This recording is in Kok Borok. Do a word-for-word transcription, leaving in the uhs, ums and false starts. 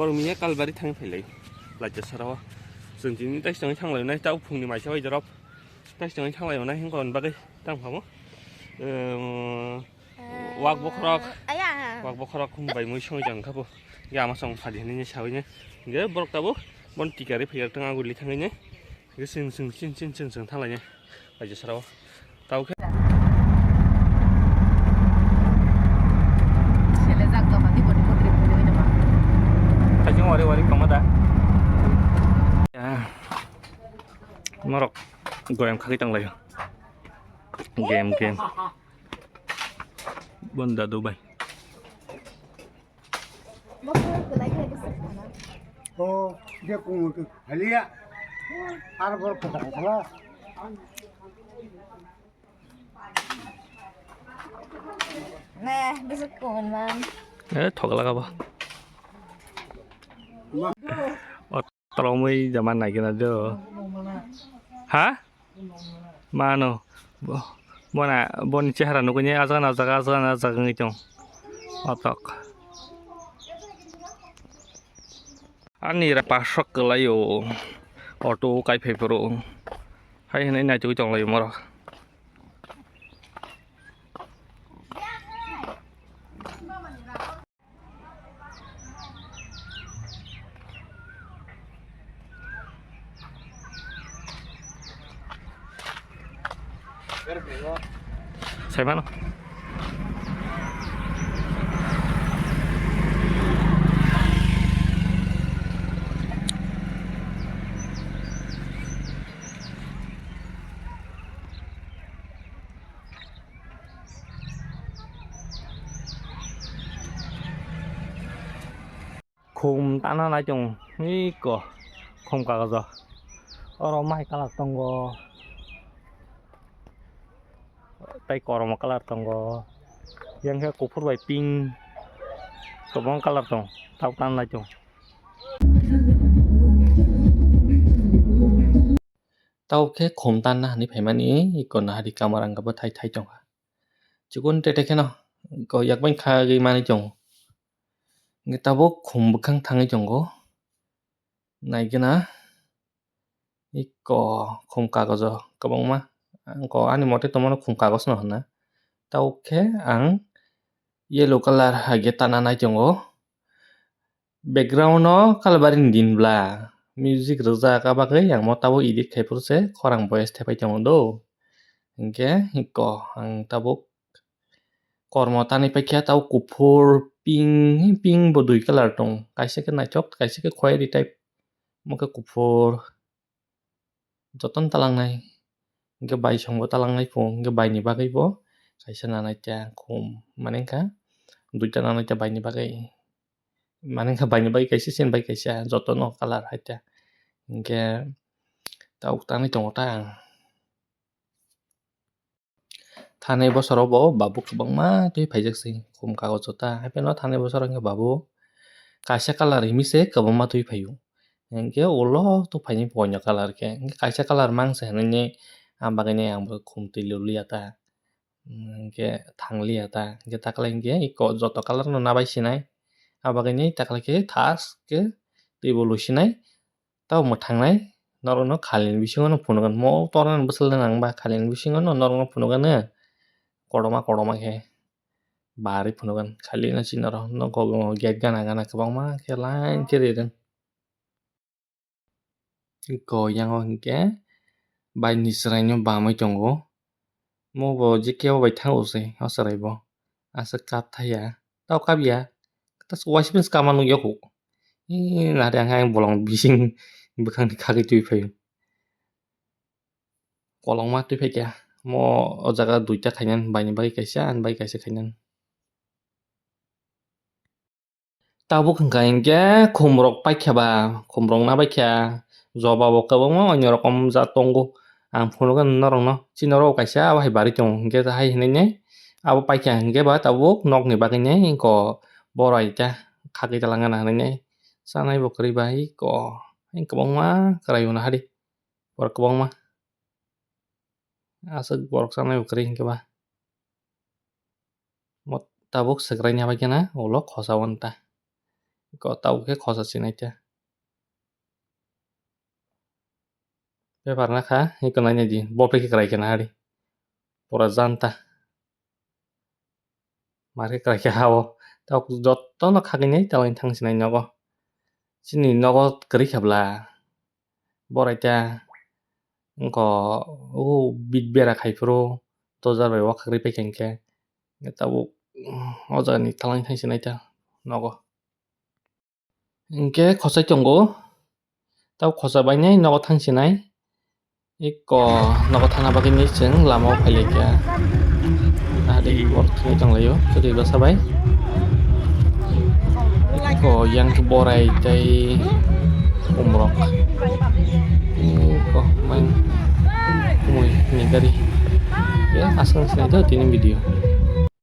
Borok miya Kalbari thangwi phailai, laijasarao. Chwng tini taisitangwi thanglainai, tei phungni maisa bai jorop taisitangwi thanglainai, hwnkhai bagwi tang phamo. Ehm, wak bokhorok, aya. Wak bokhorok hum bai mui songwi tong kha bo. Ge ama song phadi hinwi sawi ne. Ge borok tabuk bon tikari phiyar tang aguli thangwi ne. Ge sing sing sing sing sing sing thanglainai. Laijasarao. Tao khe. Selejak doka di boni botri botri oi nama. Kajing wari wari kama da. Ya. Norok goyam khagwi tanglaio. Game, game. Bonda Dubai. O, dia kung ke halia. Ar bor kata kala. Nah, bisa kung man. Eh, thok laga ba. Tolomwi jama naikhe na do. Ha? Mano. Bo-, bona, boni chehara nukuni ajak na ajak, ajak na ajak wngwi tong. Otok. Ani ra pasok kwlaio. Auto kai phai phuru. Hai hinwi naitugwi tonglaio morok. Saimano. Khum tana nai tongo, iko khum kagojo. Oro mai colour tongo, tei kormo colour tongo, yang khe kuphur bai pink, kwbangma colour tongo, tabuk tana nai tongo. Tabuk khe khum tanna hinwi phaimani, iko nahari kamar ang khe bwthai thai tongkha. Chikon tete kheno iko yakbai khagwi manwi tongo. Hwnkhe tabuk khum bwkhang thangwi tongo. Naigwna iko khum kagojo kwbangma. Ang kok ani mote tongmano khum kagojno hwnna. Tabuk khe ang yellow colour hai khe tana nai tongo. Background o Kalbari ni din bla music rwjak, abagwi ang mo tabuk edit khai phuru se khorang voice thepai tongo do. Hinkhe iko ang tabuk kormo tanwi paikha, tabuk kuphur, pink, pink bo dui colour tongo, kaisa khe naithok, kaisa khe khwlaiwi type, omo khe kuphur. Jotono talangnai, hwnkhe bai songbo talangnai phung, hwnkhe baini bagwibo kaisa nanai ta khum, mane wngkha duita nanai ta baini bagwi, mane wngkha baini bagwi kaisa, chini bagwi kaisa, jotono colour hai ta, hwnkhe tabuk tanwi tongo ta ang. Thanai bosoro bo babu kwbangma twi phaijak se khum kagojo ta. Haiphano thanai bosoro wngkha babu kaisa colour himi se kwbangma twi phaio. Hinkhe ulo twi phaini bo oinw colour khe. Hinkhe kaisa colour mang se hinwi ah bagwi ang bo khum twi loliya ta. Hinkhe thangliya ta. Hinkhe taklai hinkhe iko joto colour no nabai sinai. Ah bagwi taklai khe thas khe twi bo lusinai. Tamo mwthangnai norokno khalini bisingo no phunukgwno, mo tornani bwswk le nang ba khalini bisingo no norokno phunukgwno kotorma kotorma khe barwi phunukgwno khalino chini norok nogo gate gana gana kwbangma khe line khe rirwng. Iko yang o hinkhe baini chwraino bamwi tongo. Mo bo je kebo bai thango se o chwrai bo. Aswk kap thaya. Tao kap ya. Waisa bini kama nukya kho. Ee, nari ang bolong bising bwkhangni khagwi twi phaio. Kolokma twi phaikha. Mo o jaga duita khainani, baini bagwi kaisa, ani bagwi kaisa khainani. Tabuk hwnkha hinkhe khumrok paikha ba, khumrok na baikha, joba bo kwbangma onyo rokom jat tongo. Ang phunukgwno norokno, chini oro kaisa abo hai barwi tongo, hinkhe hai hinwi abo paikha hinkhe ba tabuk nokni bagwi nai eko borai ta khagwi talangana hinwi chanai bo kwrwi ba eko kwbangma kwrwi mano hari borok kwbangma. Aswk borok chanai bo kwrwi hinkhe ba. Mo tabuk swkraini abo khe na ulo khosa o nta. Ko tabuk khe khosa sinai ta. Bepar na kha, iko nai nai di, bo phe khe kwrai khe na hari. Pura janta. Mar khe kwrai khe ha o. Tabuk jotono khagwi nai tabuk thang sinai nogo. Chini nogo kwrwi kha bla. Borai ta. Wngkha o bit bera khai phuru dojar bai wakhagwi paikha hinkhe. Tabuk o jaga ni twlang thang sinai ta nogo. Hinkhe khosai tongo. Tei khosa bainai nogo thang sinai. Iko nogo thangna bagwi ni chwng lama o phai laikha. Nahadi bor thwngwi tong laio, kwtwi bwsa bai. Iko yang khe borai tei umrok. Iko mai kumui ni gari. Ya, aswk sinai do tini video.